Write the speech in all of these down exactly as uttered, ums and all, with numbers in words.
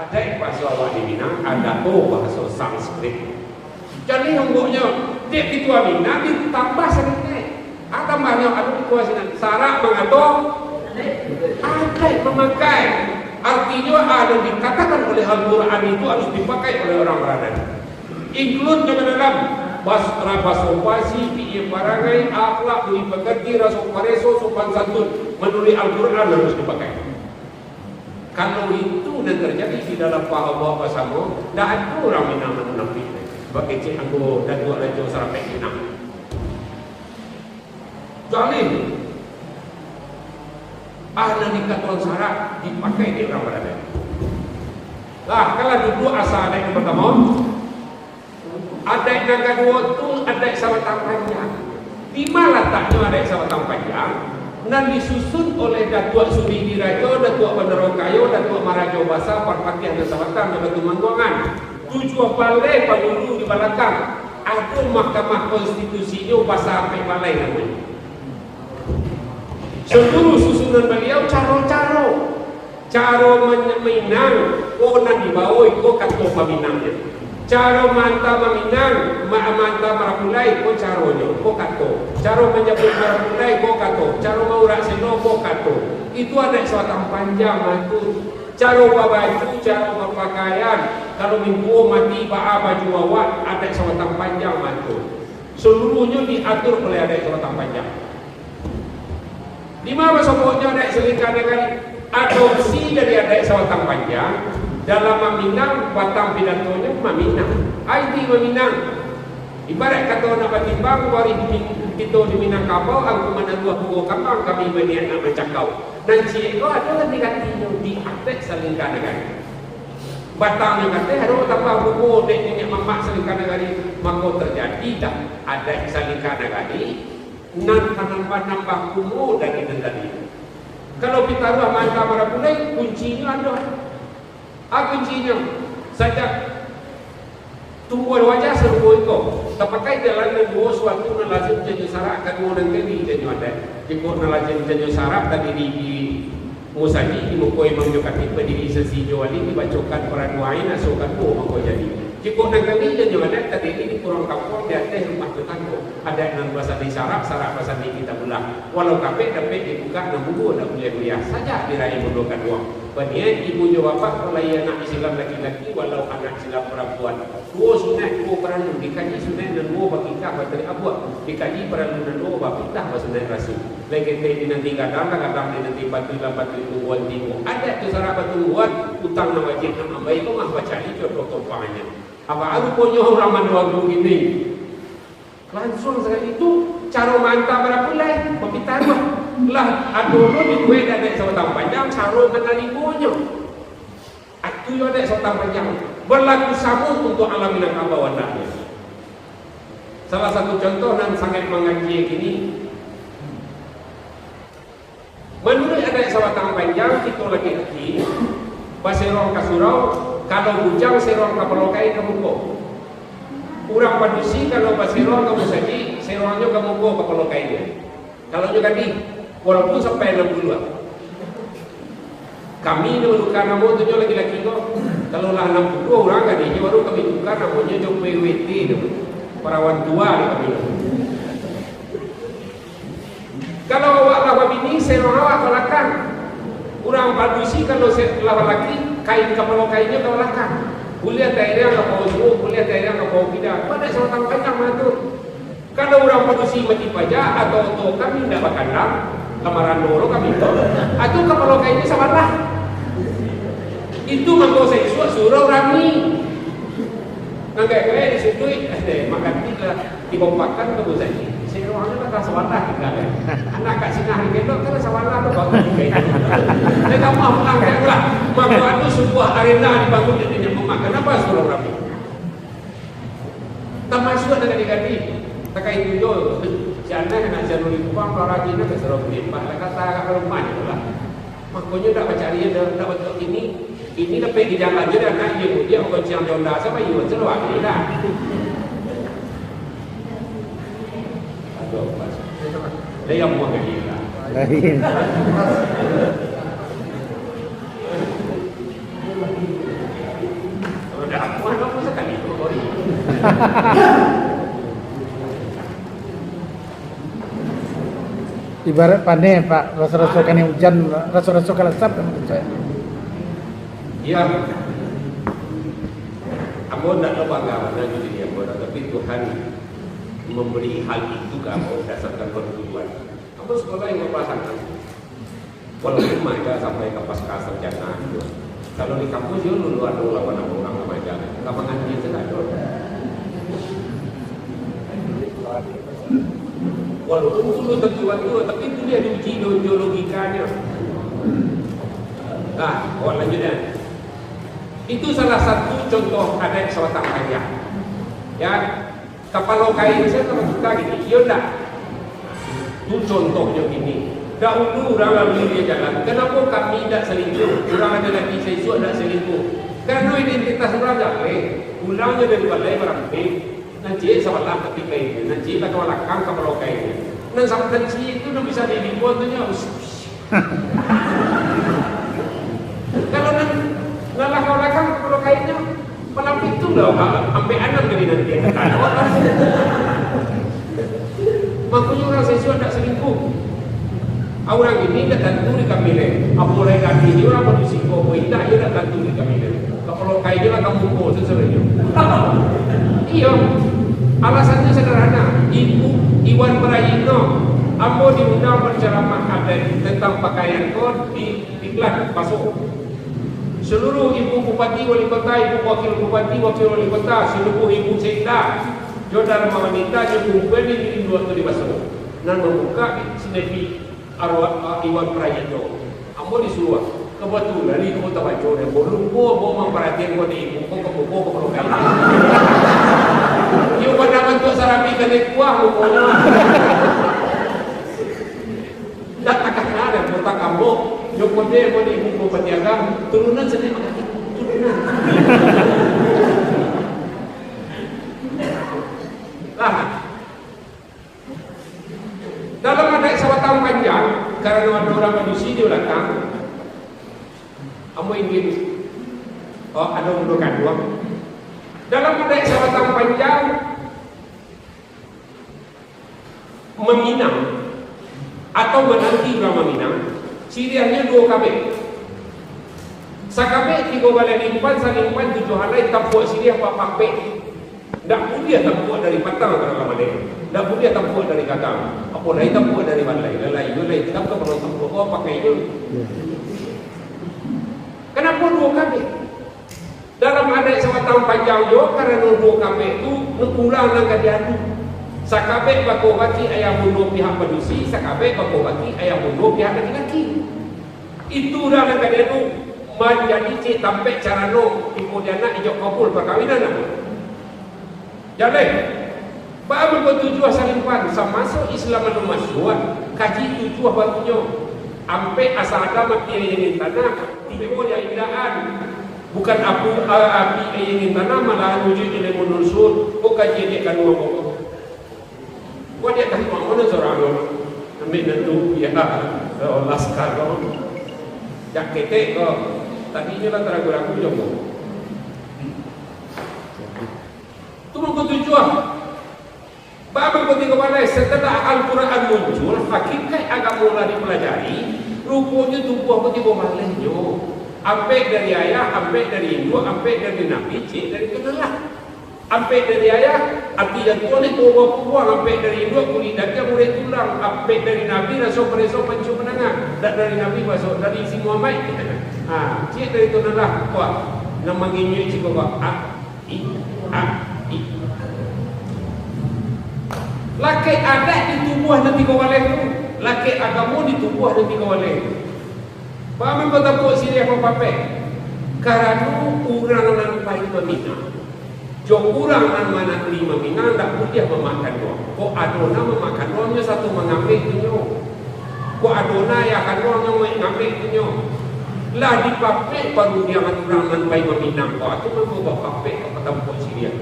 Adaik bahaso awak di Minang, adato bahaso Sanskrit. Jadi, umpamnyo, dek pituah Minang ditambah sadikit. Ah, tambahnyo, ado pituah sinan. Sarak mangato, adaik mamakai. Artinyo, ah, yang dikatakan oleh Al-Quran itu harus dipakai oleh orang beradat. Include ka dalam bas-, baso basi, pikia parangai, akhlak, budi pakarti, raso pareso, sopan santun. Manuruik Al-Quran harus dipakai. Kalau itu nan terjadi di dalam paha awak basamo, ndak ado urang Minang nan munafik. Bakecek anggo Datuak Rajo Sarapek Minang. Jamin. Ah, nan dikatoan sarak dipakai dek urang baradat. Lah, kalau duduak asa adaik nan partamo, adaik nan kaduo tu adaik sabatang panjang. Di ma lataknyo adaik sabatang panjang? Nan disusun oleh Datuak Suridi Rajo, Datuak Bandarokayo, Datuak Marajo Basa, Parpatiah nan sabatang, nan Batu Mangguangan. Tujuah balai pangulu di balakang. Ado Mahkamah Konstitusinyo, basa ampek balai namonyo. Saluruh susunan baliau caro-caro. Caro ma-, maminang, ko nan dibawo iko kato paminangnyo. Caro maanta maminang, ma-, maanta marapulai, ko caronyo, ko kato. Caro manjapuik marapulai, ko kato. Caro maurak selo, ko kato. Itu adaik sabatang panjang, mah tu. Caro babaju, caro bapakaian, kalau mintuo mati, baa baju awak, adaik sabatang panjang, mah tu. Saluruhnyo diatur oleh adaik sabatang panjang. Di ma basoboknyo adaik salingka nagari? Adopsi dari adaik sabatang panjang, dalam maminang, batang pidatonyo maminang. Ai ti maminang. Ibaraik kato nak batimbang, warih di Min-, kito di Minangkabau, angku manaruah bungo kambang, kami baniaik nak mancakau. Nan ciek ko ado lah digantinyo di adaik salingka nagari. Batangnyo kateh ado batambah bungo dek niniak mamak salingka nagari, mako tarjadilah adaik salingka nagari. Nan tanambah-nambah kuno dari nan tadi. Kalau pitaruah maanta marapulai, kuncinyo ado. A kuncinyo, sajak tumbuah wajah sarupo iko, tapakai dalam nan duo, suatu nan lazim janyo sarak, kaduo nan kami janyo adaik. Jikok nan lazim janyo sarak tadiri di musajik, di muko imam jo katib, badiri sasi jo wali, dibacokan paraduain, asokan duo mangko jadi. Jikok nan kami janyo adaik tadiri di kurang kampuang, di ateh rumah tatanggo. Adaik nan basandi sarak, sarak basandi kitabullah. Walau kapek dapek dibukak, nan bubuak ndak buliah guyah. Sajak diraih mudo kaduang. Baniaik ibu jo bapak, mulai anak Islam laki-laki, walau anak Islam parampuan. Duo sunaik, duo paralu, dikaji sunaik nan duo bakikah batari abuak, dikaji paralu nan duo bapitah basunaik rasul. Lai ketek dinanti gadang, lah gadang dinanti batuih, lah batuih tungguan tibo. Adaik tu sarak batungguan, utang nan wajib nak mambayia, rumah bacari jodoh tompangannyo. Apo ruponyo urang Manado Agung kini? Lansuang sakali tu, caro maanta barapulai, bapitaruah. Lah, ado lo dibuek dek adaik sabatang panjang, caro manarimonyo. Itu yo adaik sabatang panjang. Balaku samo untuak alam Minangkabau andaknyo. Salah satu contoh nan sangaik mangaji kini, manuruik adaik sabatang panjang, kito laki-laki baserong ka surau, kalau bujang serong kapalo kain ka muko. Urang padusi kalau baserong ka musajik, serongnyo ka muko kapalo kainnyo. Kalau nyo gadih, walaupun sampai anam puluah. Kami nan manuka namo tu nyo laki-laki ko, kalau lah anam puluah urang gadihnyo baru kami tuka namonyo jo P W T tu, parawan tua di kami tu. Kalau awak lah babini, serong awak ka balakang. Urang padusi kalau se-, lah balaki, kain kapalo kainnyo ka balakang. Buliah tairiang ka pawo suo, buliah tairiang ka pawo kida. Tu adaik sabatang panjang mah tu. Kalau urang padusi mati paja atau oto kami indak bakandang, lah marando lo kami tu, atu kapalo kainnyo sabalah. Itu mangko saisuak surau rami. Anggaik-anggaik di suduik, eh, maganti lah, dibompakan ka buzai. Serongnyo lah ka sabalah tingga, eh. Anak kat sinah di kendok kan sabalah tu bagus tingga itu. Dia tak mahu anggaik lah. Mangko atu sabuah arena dibangun di dunia mama. Kenapa surau rami? Tamasuak nan gadih-gadih. Takai tu jo. Si Anah nak jalur di Kupang, kalau rajin nak surau Bukit Empat. Lah kata agak rumah je lah. Makonyo dak bacari, dak, dak batuak kini. Kini dapek di jalan je dah, nak iyo mudiak, makonciang di Honda, sama iyo, selalu ado dah. Aduh, Mas. Lah, yang muah kali lah. Lain. Ibarat paneh, Pak, raso-raso kanai ujan, raso-raso kalasap kan, Pak. Iyo. Ambo ndak tahu bangga bana jo diri ambo, tapi Tuhan mambari hal itu ka ambo dasarkan pergumulan. Ambo sakolah yang bapasangan. Walaupun maja sampai ka pasca sarjana juo. Kalau di kampus yo dulu ado lawan urang maja. Ka manganti se dak ado. Walaupun dulu tantu ado, tapi buliah diuji jo, jo logikanyo. Nah, awak lanjut ya. Itu salah satu contoh adat sabatang panjang. Ya, Kapalo kain se ka batuka gini, iyo ndak? Tu contohnyo gini. Dahulu urang lalui di jalan, kanapo kami indak salingkuah? Urang ado laki saisuak ndak salingkuah. Karano identitas urang jaleh, pulangnyo dari balai barampeh, nan ciek sabalah tapi kainnyo, nan ciek ka balakang kapalo kainnyo. Nan samantang ciek tu nan bisa dilingkuah tu nyo. Kalau nan, nan lah ka balakang, kapalo kainnyo, malam itu lah, ha, ampek anam jadi nanti. Makonyo urang saisuak ndak salingkuah. Ah, urang ini ndak tantu di kami lai. Apo lai gadih ni urang padusi ko, apo indak, iyo ndak tantu di kami lai. Kapalo kainnyo lah ka muko sasaranyo. Iyo. Alasannyo sederhana. Ibu Iwan Prayitno, ambo diundang berceramah adat tentang pakaian ko di Diklat, Baso. Seluruh ibu bupati, wali kota, ibu wakil bupati, wakil wali kota, seluruh ibu sekda, jo dalaman wanita, jo kumpulan di Indo tu di Baso. Nan mambuka sinepi arwah, ah, Iwan Prayitno. Ambo disuruah. Kebetulan di kota Baco, deh, baru ko ambo mamparatian ko di ibu ko, ko, ko, ko, ko, Iyo, pada bantuak sarami kanai kuah, mukonyo. Ndak takana dek botak ambo, nyo konde ambo di ibu bupati agam, turunan sini mangati, turunan. Lah, dalam adaik sabatang panjang, karano ado urang padusi di balakang, ambo ingin, oh, ado mudo kaduang. Dalam adaik sabatang panjang, maminang atau mananti urang maminang, siriahnyo duo kabek. Sakabek tigo baleh limpan, salimpan tujuah alai, tampuak siriah papapek. Ndak buliah tampuak dari patang ka dalam alai. Ndak buliah tampuak dari gadang. Apo lai tampuak dari balai. Lalai, lalai, tam ka balong tampuak, oh, pakai tu. Kanapo duo kabek? Dalam adaik sabatang panjang juo, karano duo kabek tu, nan urang nan ka diadu. Sakabek bako baki ayah bundo pihak padusi, sakabek bako baki ayah bundo pihak laki-laki. Itu urang nan ka diadu, manjadi cik tampek carano, iko di anak ijok kabul pakawinan ambo. Jaleh, baa mangko tujuah salimpan, samaso Islam alun masuak, kaji tujuah batunyo. Ampek asa Adam api ayie nan tanah, tigo di indaan. Bukan apu, a-, api ayie nan tanah, malahan ujuik di lemon unsur, ko kaji adiak kanuang ko. Ko adiak kanuang ko nan sorang ko. Ambiak nan tu, iyo, laskar ko. Jak ketek ko. Tadinyo lah taragu-ragu jo ko. Tu mangko tujuah. Baa mangko tigo baleh, setelah Al-Quran muncul, hakikat agamo lah dipelajari, ruponyo tubuah ko tigo balehnyo. Ampek dari ayah, ampek dari induak, ampek dari nabi, ciek dari tunalah. Ampek dari ayah, ati jantuang dek babuah-buah, ampek dari induak, kulik dagiang, urek tulang, ampek dari nabi, raso pareso, pancuang mandanga, dak dari nabi, baso dari si Muhammad. Ha, ciek dari tunalah, kuah, nan manginyuik siko, kuah. Ah, I, a, i. Lakek adaik di tubuah nan tigo baleh tu, lakek agamo di tubuah nan tigo baleh tu. Baa mangko tampuak siriah papapek? Karano urang nan pai maminang, jo urang nan mananti maminang, ndak buliah mamakan doang. Kok ado nan mamakan doang, nyo satu mangambek tu nyo. Kok ado nan ayah kanuang nyo mangambek tu nyo. Lah dipapek parundiangan urang nan pai maminang ko, tu mangko bapapek ka tampuak siriah.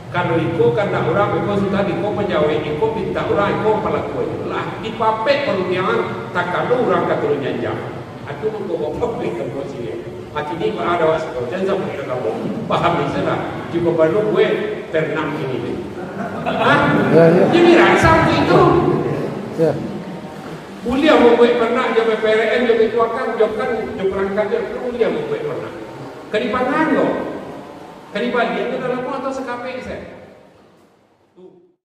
Kalau iko kandak urang, iko sudah, iko pajawek, iko pintak urang, iko palakuan. Lah dipapek parundiangan, takalo urang ka turun janjang. Atu mangko bapapek ka tampuak siriah. Hakini baa dek awak siko, jan sampai ka kamu. Paham di sana. Jiko baru buek, Ternak ini. Hah? Ya, ya. Jadi rasa begitu. Ya. Buliah mambuek ternak, jo P P R M, jo bituakan, jo kan, jo perangkat, jo buliah mambuek ternak. Ka dipangan ko. Ka dibalian tu dalam atau sakapek se.